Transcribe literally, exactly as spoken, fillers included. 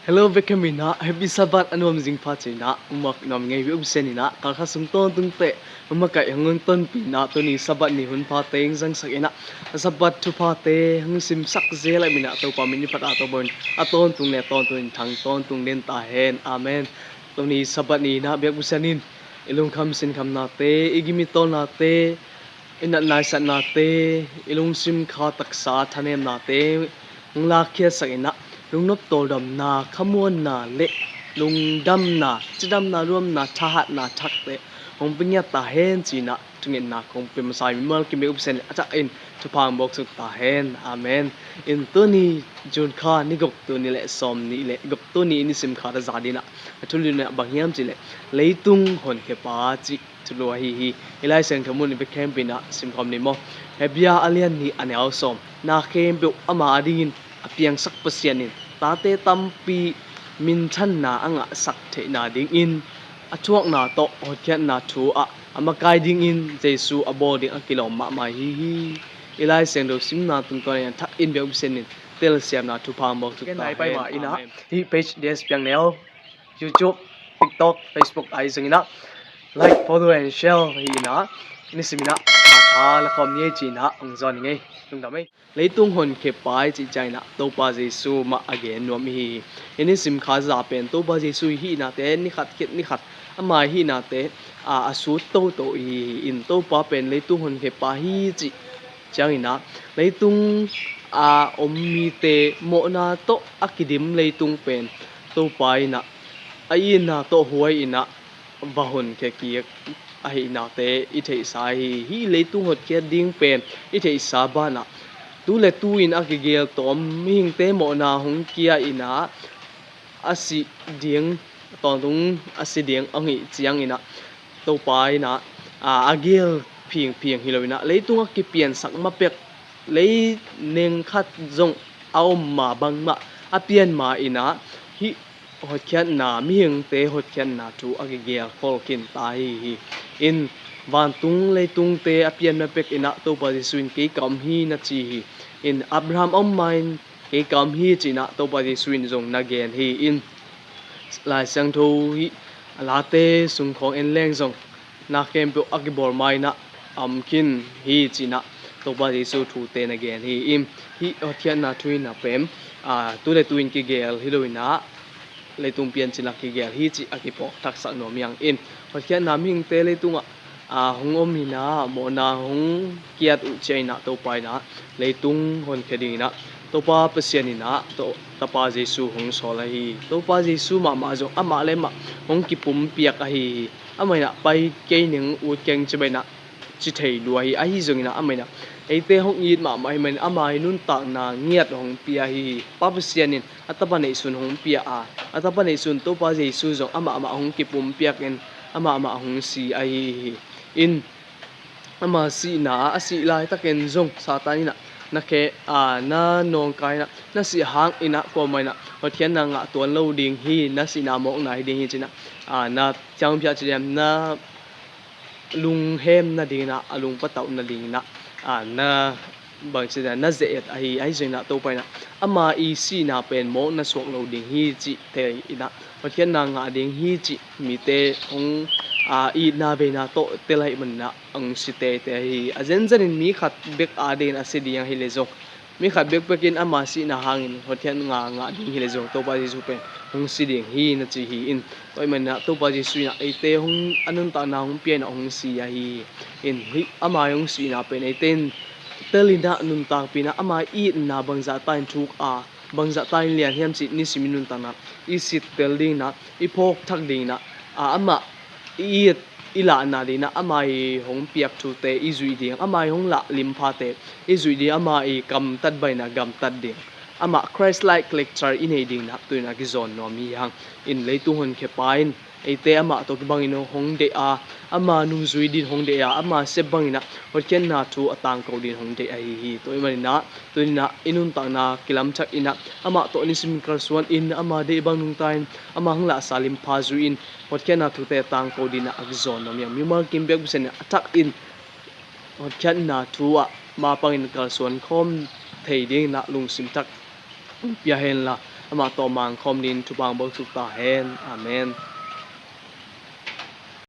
Hello, bek hem in ah, Happy Sabbath a nuam zing pha ci-in ah, umak nuam ngei, biak Pasian in ah, kalkha sung tawntung teh, umakai hong tonpih in ah, tuni Sabbath ni hun pha teng zangsak in ah, Sabbath thupha te hong simsak zel lai-in ah, Topa min i phat a, Topa in a tawntung le tawntung in thang tawntung den ta hen. Amen. Tuni Sabbath ni in ah, biak Pasian in, i lungkham sinkhamna te, i gim i tawlna te, i natna i satna te, i lungsim kha taksa thanemna te hong lakkhiatsak in ah, lungnop tawldamna, khamuanna le lungdamna, cidamna, luamna, thahatna thak te hong pia ngiat ta hen ci-in ah, thungetna kong pia masa hi. Mimal kim biak Pasian in a thak in thupha hong bawksuk ta hen. Amen. In tuni June kha ni guk, tuni le sawm nih le guk, tuni i nisim kha a za ding in ah, a thu lina bang hiam cih leh, Leitung Honkhia-pa cih thulu ahi hi. I Lai Siangtho mun i bek khempeuh in ah simkhawm ni maw. Hebru a lian nih, a neu sawm. Na khempeuh ama adingin a piangsak Pasian in tate tampi minthanna a ngahsak theihna dingin, a thuakna tawh hotkhiatna thu ah a makai dingin Jesu a bawl ding a kilawm mahmah ahi hi. I Lai Siangtho simna tungtawn in a thak in biak Pasian in telsiamna thupha hong bawksuk ta hen. Amen. Hih page D S Piang Neu, YouTube, TikTok, Facebook ahi zongin ah like, follow and share hi in ah, nisim in ah a tha la khawm ni ei ci-in ah hong zawn ning ei. Lungdam ei. Leitung Honkhia-pa i cih ciangin ah Topa Jesu mah a gen nuam i hi hi. I nisim kha a za pen Topa Jesu i hihna te, ni khat khit ni khat ama i hihna te a, a sut toto i hi hi. In Topa pen Leitung Honkhia-pa hi cih ciangin ah, leitung a om mite mawhna tawh a kidim leitung pen Topa in ah a itna tawh huai in ah va honkhia kik ahihna te i theihsa hi. Hih leitung hotkhiat ding pen i theihsa banah, tu le tu in a kigel tawm mihingte mawhna hong kia in ah, a si ding, tawntung a si ding a hih ciangin ah, Topa in ah, a, a gel phingphing hi lo in ah, leitung a kipiansak ma pek, lei neng khat zong a om ma bangmah a pian ma in ah, hih hotkhiatna, mihingte hotkhiatna thu a kigel khol khin ta hi hi. In vantung leitungte a pian ma pek in ah, Topa Jesu in kei ka om hi na ci hi. In Abraham a om ma in kei ka om hi ci-in ah Topa Jesu in zong na gen hi. In Lai Siangtho hih a late sung khawng en leng zong, na khempeuh a kibawl ma in ah a om khin hi ci-in ah Topa Jesu thute na gen hi. In hih hotkhiatna thu in ah pen, a, tu le tu in kigel hi lo in ah, leitung piancil ah kigel hi cih a kiphawk thaksak nuam hi hang. In hotkhiatna mihingte leitung ah, a, hong om in ah, mawhna hong kiat uh ciangin ah Topa in ah leitung honkhia dingin ah Topa Pasian in ah To-, Tapa Jesu hong sawl ahi hi. Topa Jesu mahmah zong amah le amah hong kipumpiak ahi hi. Amah in ah pai kei ning, ut keng ci bang in ah ci thei lua hi. Ahi zongin ah amah in ah eite hong it mahmah ahih manin ama i nuntakna ngiat hong pia hi hi. Pa Pasian in a Tapa neihsun hong pia a, a Tapa neihsun Topa Jesu zong amah amah hong kipumpiak in amah amah hong si ahi hi. In ama sihna, a sih laitakin zong Satan in ah na khe, a, na nawngkai in ah, na sih hangin ah kuamah in ah hotkhiatna ngah tuan lo ding hi, na sihna mawkna hi ding hi ci-in ah, a, na ciangphiah ci diam, na lunghem nadingin ah, a lungpatauh nadingin ah, a, na bangci dan na ze-et ahi, ahi zongin ah Topa in ah ama i sihna pen mawk na suak lo ding hi cih thei in ah, hotkhiatna ngah ding hi cih mite hong, a, itna veina tawh tel ahih manin ah hong si teitei ahi hi. A zenzen in mi khat bek adingin a si ding ahih leh zong, mi khat bekbek in ama sihna hangin hotkhiatna ngah ding hi leh zong Topa Jesu pen hong si ding hi na ci hi. In tua ahih manin ah Topa Jesu in ah eite hong, a nuntakna hong pia in ah hong si ahi hi. In hih ama i hong sihna pen eite in tel in ah nuntakpih in ah ama i itna bangzah ta in thuk a, bangzah ta in lian hiam cih nisim i nuntakna i sit tel dingin ah, i phawk thak dingin ah, a, amah i it, i lahna dingin ah ama i hong piak thute i zuih ding, ama i hong lah limphate i zuih ding, ama i gamtat bang in ah gamtat ding, amah Christ-like character i nei dingin ah tu-in ah kizawn nuam hi hang. In leitung honkhiapa in eite amah tawh kibangin hong deih a, ama nungzui dingin hong deih a, ama sep bangin ah hotkhiatna thu a tangko dingin hong deih ahi hi. Tua ahih manin ah tu-in ah i nuntakna kilamthak in ah amah tawh nisim kalsuan in, ama deih bang nungta in, ama hong lahsa limpha zui in hotkhiatna thute a tangko dingin ah a kizawn nuam hi hang. Mimal kim biak Pasian in a thak in hotkhiatna thu ah mapangin kalsuan khawm thei dingin ah lungsim thak pia hen la. Amah tawh mangkhawm ding thupha hong buaksuk ta hen. Amen.